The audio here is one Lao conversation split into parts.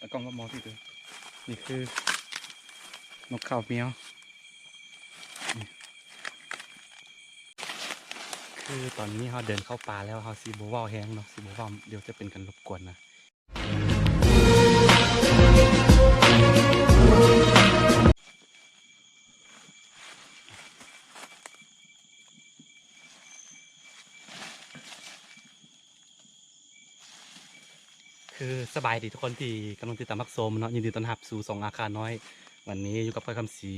ຕາກ້ອງວ່າມອງທີ່ເດີ ນີ້ຄືນົກເຂົາແມວ ຄືຕອນນີ້ເຮົາເດີນເຂົ້າປ່າແລ້ວ ເຮົາຊິບໍ່ເວົ້າແຮງເນາະ ຊິບໍ່ເວົ້າ ດຽວຈະເປັນການລົບກວນນະ. ຄືສະບາຍດີທຸກຄົນທີ່ກຳລັງຕິດຕາມຮັບຊົມເນາະ ຍິນດີຕ້ອນຮັບສູ່ຊ່ອງອາຄານ້ອຍ. ວັນນີ້ຢູ່ກັບຂ້ອຍຄຳສີ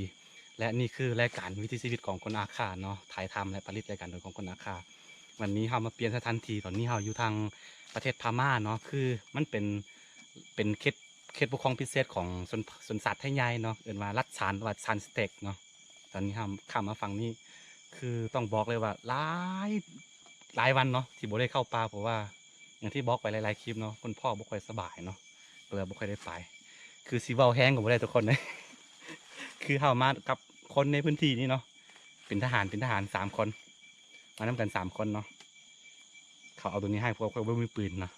ແລະນີ້ຄືລາຍການວິຖີຊີວິດຂອງຄົນອາຄາເນາະ ຖ່າຍທຳ ແລະ ຜະລິດລາຍການໂດຍຂອງຄົນອາຄາ. ວັນນີ້ເຮົາມາປ່ຽນສະຖານທີ່ ຕອນນີ້ເຮົາຢູ່ທາງປະເທດພະມ້າເນາະ ຄືມັນເປັນ ເປັນເຂດ ເຂດປົກຄອງພິເສດຂອງຊົນ ຊົນຊາດໄທໃຫຍ່ເນາະ ເອີ້ນວ່າລັດຊານ ວ່າຊານສະເຕັກເນາະ. ຕອນນີ້ເຮົາຂ້າມມາຝັ່ງນີ້ ຄືຕ້ອງບອກເລີຍວ່າຫຼາຍ ຫຼາຍວັນເນາະທີ່ບໍ່ໄດ້ເຂົ້າປ່າ ເພາະວ່າຢ່າງທີ່ບອກໄປຫຼາຍໆຄລິບເນາະ ຄຸນພໍ່ບໍ່ຄ່ອຍສະບາຍເນາະ ກໍເລີຍບໍ່ຄ່ອຍໄດ້ໄປ. ຄືຊິເວົ້າແຮງກໍບໍ່ໄດ້ທຸກຄົນເອີຍ ຄືເຮົາມາກັບຄົນໃນພື້ນທີ່ນີ້ເນາະ ເປັນທະຫານ ເປັນທະຫານສາມຄົນ ມານຳກັນສາມຄົນເນາະ. ເຂົາເອົາໂຕນີ້ໃຫ້ ເພາະວ່າຂ້ອຍບໍ່ມີປືນເນາະ.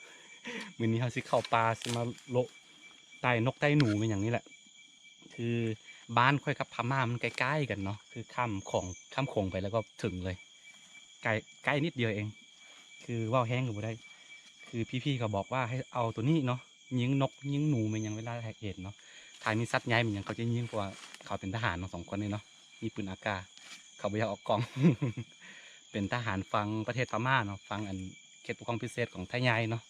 ມື້ນີ້ເຮົາຊິເຂົ້າປ່າ ຊິມາໂລະໄຕ່ນົກໄຕ່ໜູແມ່ນຫຍັງນີ້ແຫຼະ. ຄືບ້ານຂ້ອຍກັບພະມ້າມັນໃກ້ໆກັນເນາະ ຄືຂ້າມຂອງ ຂ້າມໂຂງໄປແລ້ວກໍເຖິງເລີຍ ໃກ້ ໃກ້ນິດດຽວເອງ. ຄືເວົ້າແຮງກໍບໍ່ໄດ້ ຄືພີ່ໆເຂົາບອກວ່າໃຫ້ເອົາໂຕນີ້ເນາະ ຍິງນົກຍິງໜູແມ່ນຫຍັງ ເວລາໃຫ້ເອັນເນາະ ຖ້າມີສັດໃຫຍ່ແມ່ນຫຍັງເຂົາຈະຍິງ ເພາະວ່າເຂົາເປັນທະຫານເນາະ ສອງຄົນນີ້ເນາະ ມີປືນອາກາ ເຂົາບໍ່ຢາກອອກກ້ອງ ເປັນທະຫານຝັ່ງປະເທດພະມ້າເນາະ ຝັ່ງອັນເຂດປົກຄອງພິເສດຂອງໄທໃຫຍ່ເນາະ.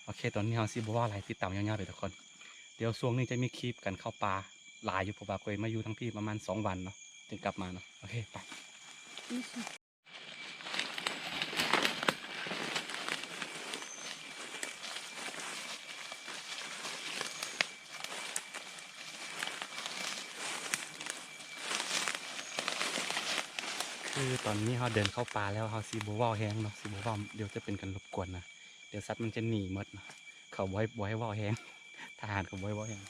ໂອເຄ ຕອນນີ້ເຮົາຊິບໍ່ເວົ້າຫຼາຍ ຕິດຕາມຍາວໆເດີທຸກຄົນ. ດຽວຊ່ວງນີ້ຈະມີຄລິບການເຂົ້າປ່າຫຼາຍຢູ່ ເພາະວ່າຂ້ອຍມາຢູ່ທາງພີ້ປະມານສອງວັນເນາະ ຈຶ່ງກັບມາເນາະ. ໂອເຄ ໄປ. ຄືຕອນນີ້ເຮົາເດີນເຂົ້າປ່າແລ້ວ ເຮົາຊິບໍ່ເວົ້າແຮງເນາະ ຊິບໍ່ເວົ້າ ດຽວຈະເປັນການລົບກວນນະ ດຽວສັດມັນຈະໜີໝົດເນາະ ເຂົາບໍ່ໃຫ້ ບໍ່ໃຫ້ເວົ້າແຮງ ທະຫານເຂົາບໍ່ໃຫ້ເວົ້າແຮງ.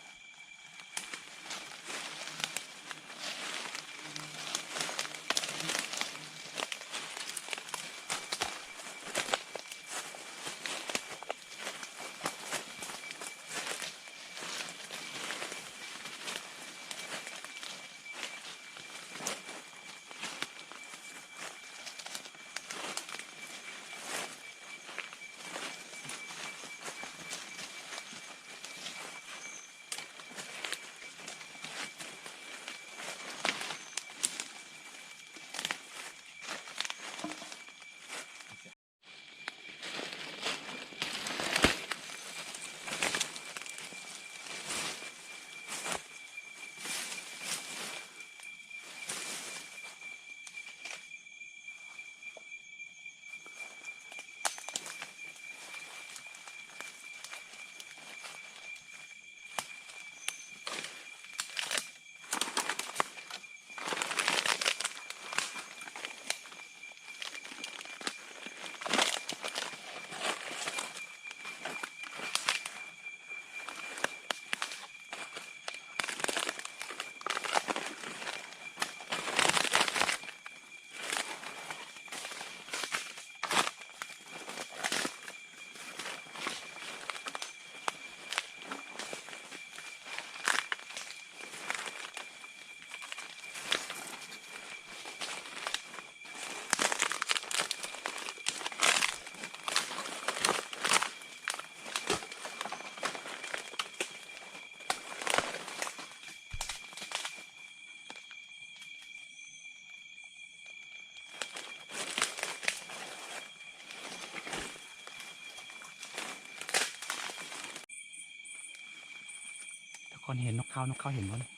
ທຸກຄົນເຫັນນົກເຂົາ ນົກເຂົາເຫັນບໍ່? ນົກ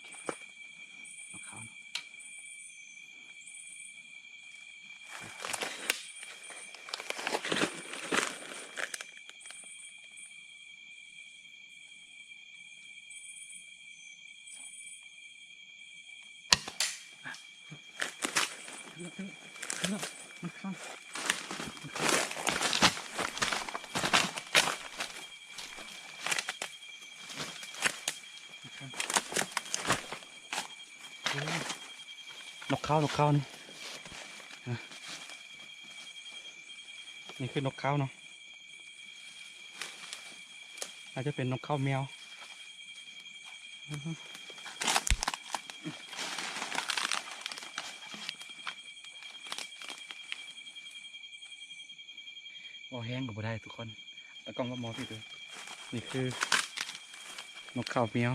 ເຂົາ. ນົກເຂົາ ນົກເຂົານີ້ ອາ ນີ້ຄືນົກເຂົາເນາະ. ອາດຈະເປັນນົກເຂົາແມວ. ເວົ້າແຮງກໍບໍ່ໄດ້ທຸກຄົນ ຕາກ້ອງວ່າໝໍຕິດເດີ. ນີ້ຄືນົກເຂົາແມວ.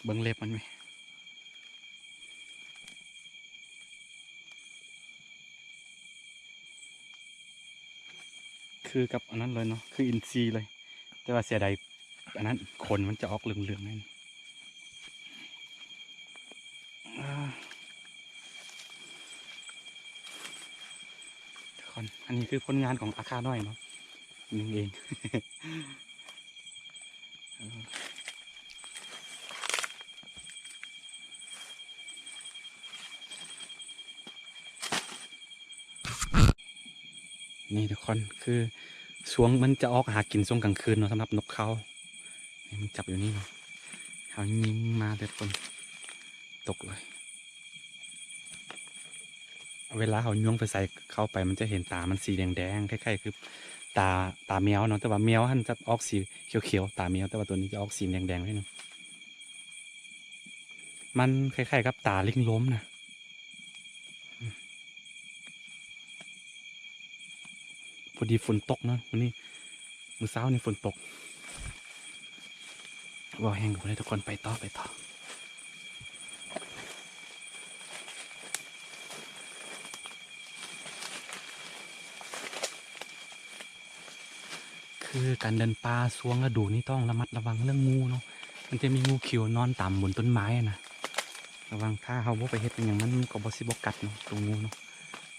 ອໍ ເບິ່ງເລັບມັນແມ. ຄືກັບອັນນັ້ນເລີຍເນາະ ຄືອິນຊີເລີຍ ແຕ່ວ່າເສຍດາຍອັນນັ້ນ ຂົນມັນຈະອອກເຫຼືອງໆ ນັ້ນ. ອາ ທຸກຄົນ ອັນນີ້ຄືຜົນງານຂອງອາຄານ້ອຍເນາະ ຍິງເອງ. ນີ້ທຸກຄົນ ຄືຊ່ວງມັນຈະອອກຫາກິນຊ່ວງກາງຄືນເນາະ ສຳລັບນົກເຂົາ. ນີ້ມັນຈັບຢູ່ນີ້ເນາະ ເຮົາຍິງມາເດີທຸກຄົນ ຕົກເລີຍ. ເວລາເຮົາຍົງໄຟສາຍເຂົ້າໄປ ມັນຈະເຫັນຕາມັນສີແດງໆ ຄ້າຍໆຄືຕາ ຕາແມວເນາະ ແຕ່ວ່າແມວຫັ້ນຈະອອກສີຂຽວໆ ຕາແມວ ແຕ່ວ່າຕົວນີ້ຈະອອກສີແດງໆ ໜ້ອຍໜຶ່ງ. ມັນຄ້າຍໆກັບຕາລິງລົມນະ. ພໍດີຝົນຕົກເນາະມື້ນີ້ ມື້ເຊົ້ານີ້ຝົນຕົກ. ເວົ້າແຮງກໍບໍ່ໄດ້ທຸກຄົນ ໄປຕໍ່ ໄປຕໍ່. ຄືການເດີນປ່າຊ່ວງລະດູນີ້ຕ້ອງລະມັດລະວັງເລື່ອງງູເນາະ ມັນຈະມີງູຂຽວນອນຕາມບົນຕົ້ນໄມ້ຫັ້ນນະ. ລະວັງ ຖ້າເຮົາບໍ່ໄປເຮັດອີ່ຫຍັງມັນ ມັນກໍບໍ່ ຊິບໍ່ກັດເນາະ ຕົວງູເນາະ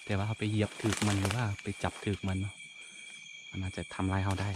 ແຕ່ວ່າເຮົາໄປຢຽບຖືກມັນ ຫຼືວ່າໄປຈັບຖືກມັນເນາະ ມັນອາດຈະທຳລາຍເຮົາໄດ້.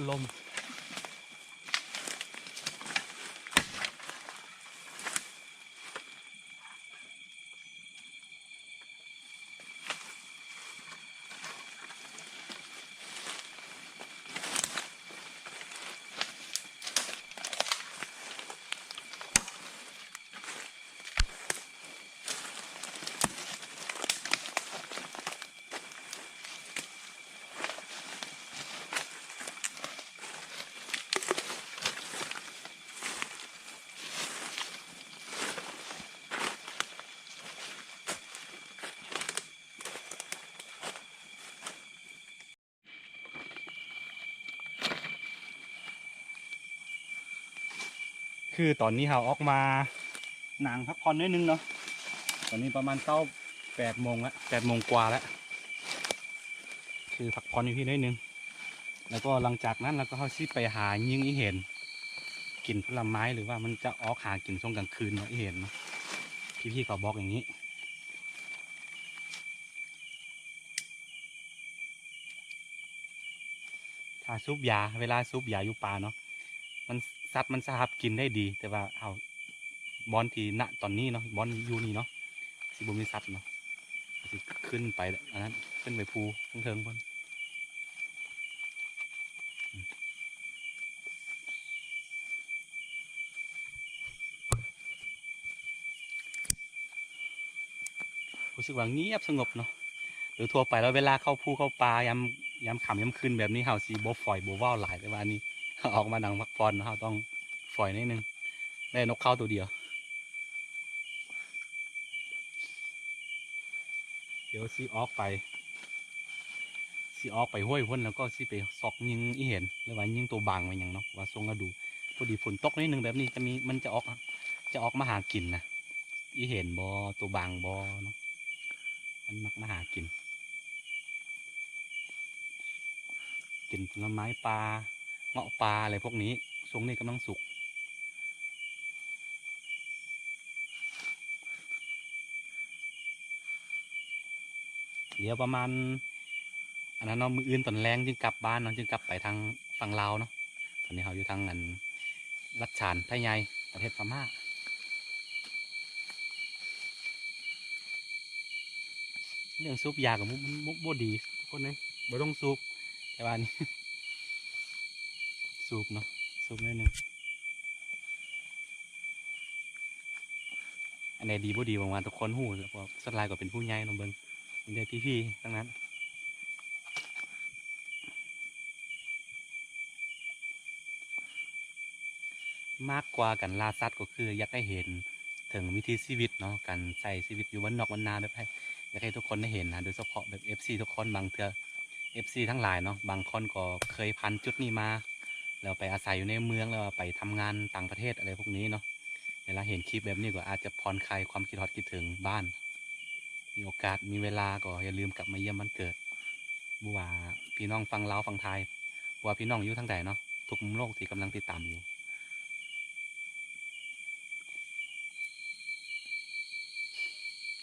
ລົມ. ຄືຕອນນີ້ເຮົາອອກມານັ່ງພັກຜ່ອນໜ້ອຍໜຶ່ງເນາະ ຕອນນີ້ປະມານເຊົ້າແປດໂມງລະ ແປດໂມງກວ່າລະ ຄືພັກຜ່ອນຢູ່ພີ້ໜ້ອຍໜຶ່ງ แล้วก็หลังจากนั้นเราก็ เฮาสิไปหายิงอีเห็น กินผลไม้ หรือว่ามันจะออกหากินช่วงกลางคืนเนาะ อีเห็นเนาะ พี่ๆเขาบอกอย่างนี้ ถ้าสูบยา เวลาสูบยาอยู่ป่าเนาะ มัน สัตว์มันสามารถกินได้ดี แต่ว่าเฮา บ่อนที่ ณ ตอนนี้เนาะ บ่อนอยู่นี่เนาะ สิบ่มีสัตว์เนาะ สิขึ้นไปอันนั้น ขึ้นไปภูเทิงๆ พุ้น รู้สึกว่าเงียบสงบเนาะ โดยทั่วไปแล้วเวลาเข้าภูเข้าป่ายาม ยามค่ำยามคืนแบบนี้ เฮาสิบ่ฝอยบ่เว้าหลาย แต่ว่าอันนี้ เฮาออกมานั่งพักผ่อนเนาะ เฮาต้องฝอยนิดนึง ได้นกเข้าตัวเดียว เดี๋ยวสิออกไป สิออกไปห้วยพุ้น แล้วก็สิไปซอกยิงอีเห็น หรือว่ายิงตัวบางว่าหยังเนาะ ว่าช่วงฤดู พอดีฝนตกนิดนึงแบบนี้ จะมี มันจะออก จะออกมาหากินนะ อีเห็นบ่ ตัวบางบ่เนาะ มันมักมาหากิน กินผลไม้ป่า เงาะป่าอะไรพวกนี้ ช่วงนี้กำลังสุก เดี๋ยวประมาณ อันนั้นเนาะ มื้ออื่นตอนแลงจึงกลับบ้านเนาะ จึงกลับไปทางฝั่งลาวเนาะ ตอนนี้เฮาอยู่ทางอัน รัฐฉานไทใหญ่ ประเทศพม่า เรื่องสูบยาก็บ่ มันบ่ บ่ดีทุกคนเอ้ย บ่ต้องสูบ แต่ว่านี่ สูบเนาะ สูบหน่อยหนึ่ง อันใดดีบ่ดี หวังว่าทุกคนฮู้ เพราะส่วนหลายก็เป็นผู้ใหญ่เนาะ เบิ่ง มีแต่พี่ๆ ทั้งนั้น มากกว่าการล่าสัตว์ก็คืออยากให้เห็นถึงวิถีชีวิตเนาะ การใช้ชีวิตอยู่บ้านนอกบ้านนาแบบให้ อยากให้ทุกคนได้เห็นนะ โดยเฉพาะแบบเอฟซีทุกคน บางเทื่อเอฟซีทั้งหลายเนาะ บางคนก็เคยผ่านจุดนี้มา แล้วไปอาศัยอยู่ในเมือง แล้วไปทำงานต่างประเทศอะไรพวกนี้เนาะ เวลาเห็นคลิปแบบนี้ก็อาจจะผ่อนคลายความคิดฮอดคิดถึงบ้าน มีโอกาสมีเวลาก็อย่าลืมกลับมาเยี่ยมบ้านเกิด บ่ว่าพี่น้องฝั่งลาวฝั่งไทย บ่ว่าพี่น้องอยู่ทางใดเนาะ ทุกมุมโลกที่กำลังติดตามอยู่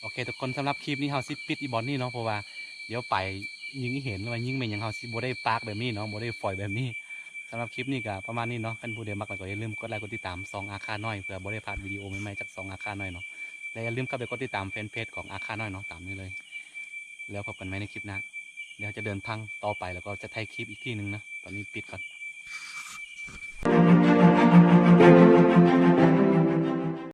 โอเคทุกคน สำหรับคลิปนี้เฮาสิปิดอีบ่อนนี้เนาะ เพราะว่าเดี๋ยวไปยิงอีเห็น หรือว่ายิงแม่นหยัง เฮาสิบ่ได้ปากแบบนี้เนาะ บ่ได้ฝอยแบบนี้ สำหรับคลิปนี้ก็ประมาณนี้เนาะ คันผู้ใดมักแล้วก็อย่าลืมกดไลก์กดติดตามช่องอาคาน้อย เพื่อบ่ได้พลาดวิดีโอใหม่ๆจากช่องอาคาน้อยเนาะ และอย่าลืมเข้าไปกดติดตามแฟนเพจของอาคาน้อยเนาะ ตามนี้เลย แล้วพบกันใหม่ในคลิปหน้า เดี๋ยวจะเดินทางต่อไป แล้วก็จะถ่ายคลิปอีกทีหนึ่งนะ ตอนนี้ปิดก่อน